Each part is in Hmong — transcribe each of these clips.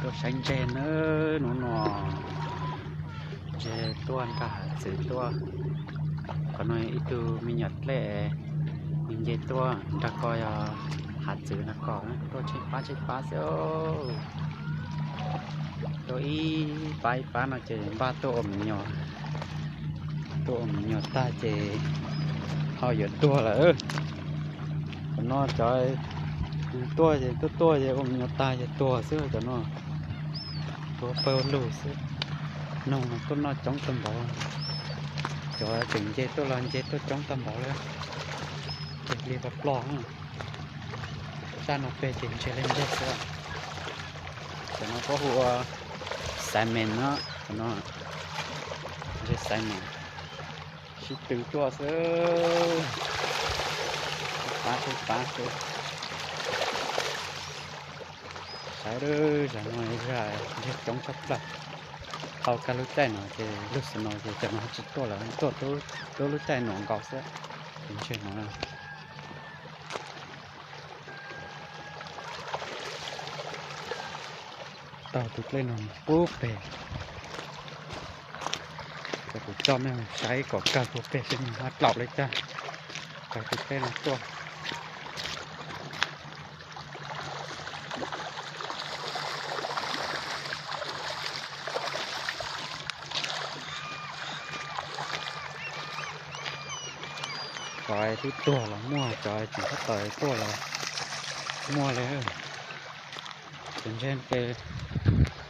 Tuaj saib ntses nawb, hnub no ntses tuaj nrog hav txwv tuaj. Qhov no ib tug me nyuam dlej, nws nce tuaj nrog ko yog hav txwv no ko, tuaj tsheej pab tsheej pab xwb. Tuaj ib pab ib pab no ces npaj tuaj ua me nyuam, tuaj ua me nyuam tag ces ho yuav tuag lawm. Cov no cov tuaj ces tuaj tuaj ces ua me nyuam tag ces tuag xwb cov no. Tuag pawg lug xwb. Noog mas tuaj noj coob tag npaum, cov tseem nce tuaj los nce tuaj coob tag npaum li. Ces li ploj ploj, zaj no peg ces ntses li ntses xwb. Cov no puab hu ua salmon no, cov no ntses salmon. Sib tw tuaj xwb, sib pab sib pab xwb. Saib, zaum no ntses coob tshaj plaws. Thaum kawg lub caij no ces lub snow ces cov no tsis tuaj lawm, tuaj tub lub caij no nkaus xwb. Ces ntses no taug tus dlej no mus pub peg. Ces kuv coj nej saib kom kawg puag peg seb nws ho dlaum li cas, taug tus dlej no tuaj. Cov twb tuag los muaj, cov tseem tab tom tuaj los muaj li. Ces ntses ces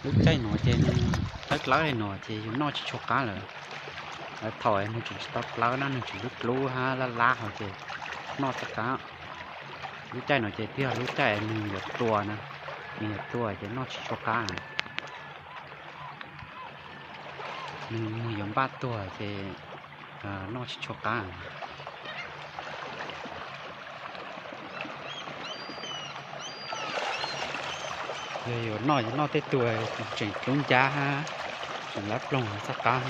lub caij no ces nws dawb dlawb li no ces yus noj tsis tshua qab lawm. Thaum nws tseem tsis tau dlawb na, nws tseem dub dlub hab lab lab hos ces noj txog qab. Lub caij no ces twb yog lub caij nws yuav tua na, nws yuav tua ces noj tsis tshua qab. Nws, nws yuav npaj tuag ces noj tsis tshua qab. Yog yuav noj, yuav noj tej tug tseem dlub ncab hab tseem lab ploog txog qab.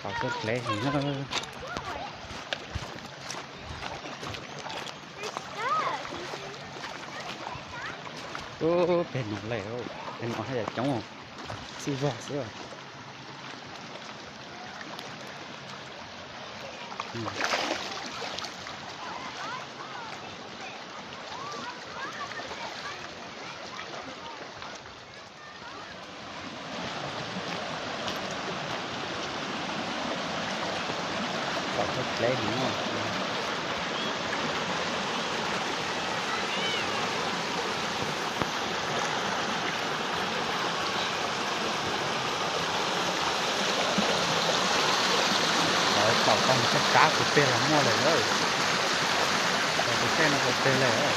Tau tuaj dleb heev na. Ub, peg no lawm, peg no haj yam coob, txij vog xwb. Tau tuaj dleb heev no. Lawv tau tag mus txog kab puag peg los muaj lawm. Tau tus tej no puag peg lawm.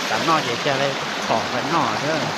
Xav noj ces cia li txhom rau noj xwb.